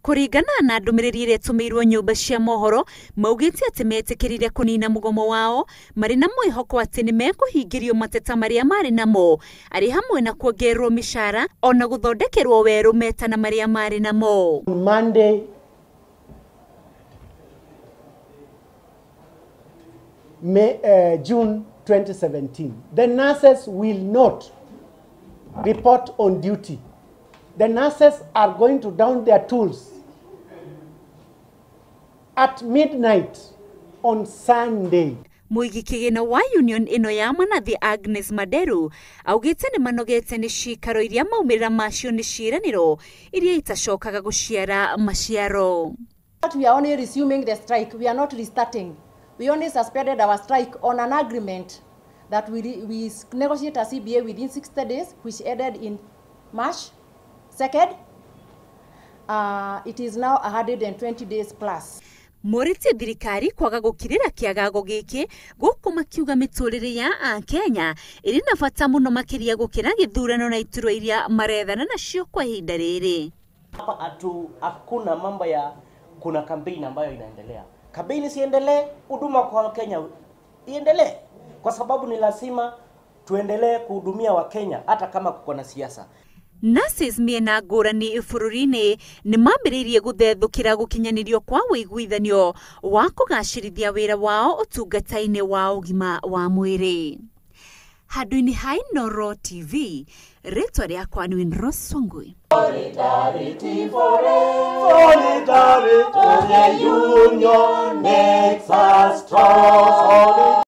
Kũringana na ndũmĩrĩri ĩrĩa ĩtũmĩirwo nyũmba cia mohoro, maugĩte atĩ metĩkĩrire kũnina mũgomo wao marĩ na mwĩhoko atĩ nĩ mekũhingĩrio mateta marĩa marĩ namo, arĩ hamwe na kuongererwo mĩcara ona gũthondekerwo werũ metana marĩa marĩ namo. Monday, June 2017, the nurses will not report on duty. The nurses are going to down their tools at midnight on Sunday. Mũigi kĩgĩna wa union ĩno ya manathi Agnes Maderu augĩte nĩ manogete nĩ cikaro iria maumĩrĩra macio nĩ ciĩranĩro iria itacokaga gũciara maciaro. We are only resuming the strike, we are not restarting. We only suspended our strike on an agreement that we negotiate a CBA within 60 days, which ended in March 2nd. It is now 120 days plus. Morĩtie thirikari kwaga gũkirĩra kĩagago gĩkĩ gũkũ makiuga mĩtũrĩre ya Akenya ĩrĩ na bata mũno makĩria gũkĩra gĩthurano na iturwa iria marethana nacio kwa ihinda rĩrĩ. Hapa hakuna mambo ya kuna kampeni ambayo inaendelea. Kampeni siendelee, huduma kwa Kenya iendelee, kwa sababu ni lazima tuendelee kuhudumia Wakenya hata kama kuko na siasa. Nurses mĩena ngũrani bũrũri-inĩ nĩ mambĩrĩirie gũthethũkĩra gũkinyanĩrio kwa ũiguithanio wa kũgacĩrithia wĩra wao ũtungata-inĩ wa ũgima wa mwĩrĩ. Handũ-inĩ ha Inooro TV, rĩtwa rĩakwa nĩ Winrose Wangui. Solidarity forever. Solidarity, the union makes us strong.